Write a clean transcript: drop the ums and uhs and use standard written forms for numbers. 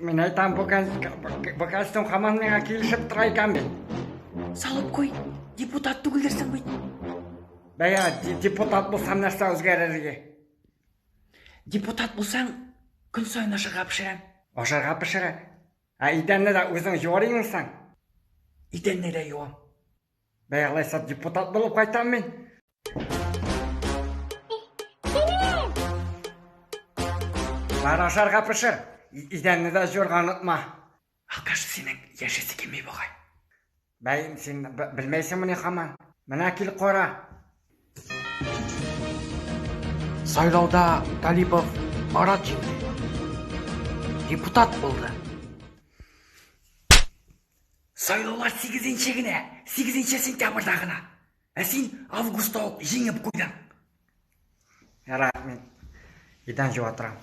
Мин әйтәм, бу, бу костюм һаман миңа килешеп тора икән бит. Салып куй, депутат түгелдерсең бит. Бәя, депутат булсам нәрсә үзгәрергә? Депутат булсаң, көн саен ашарга пешерәм. Ашарга пешерә. Ә идәнне дә үзең юар идең соң? Идәнне дә юам. Бәй, алайса депутат булып кайтам мин. Бар ашарга пешер. Идәнне дә җуарга онытма. Алкаш синең яшисе килми бугай. Бәй, син белмәйсеңмени һаман? Менә кил кара. Сайлауда Талипов Марат җиңде. Депутат булды. Сайлаулар сигезенче генә, сигезенче сентябрьдә гына. Ә син августта ук җиңеп куйдың. Ярар, мин идән җуа торам.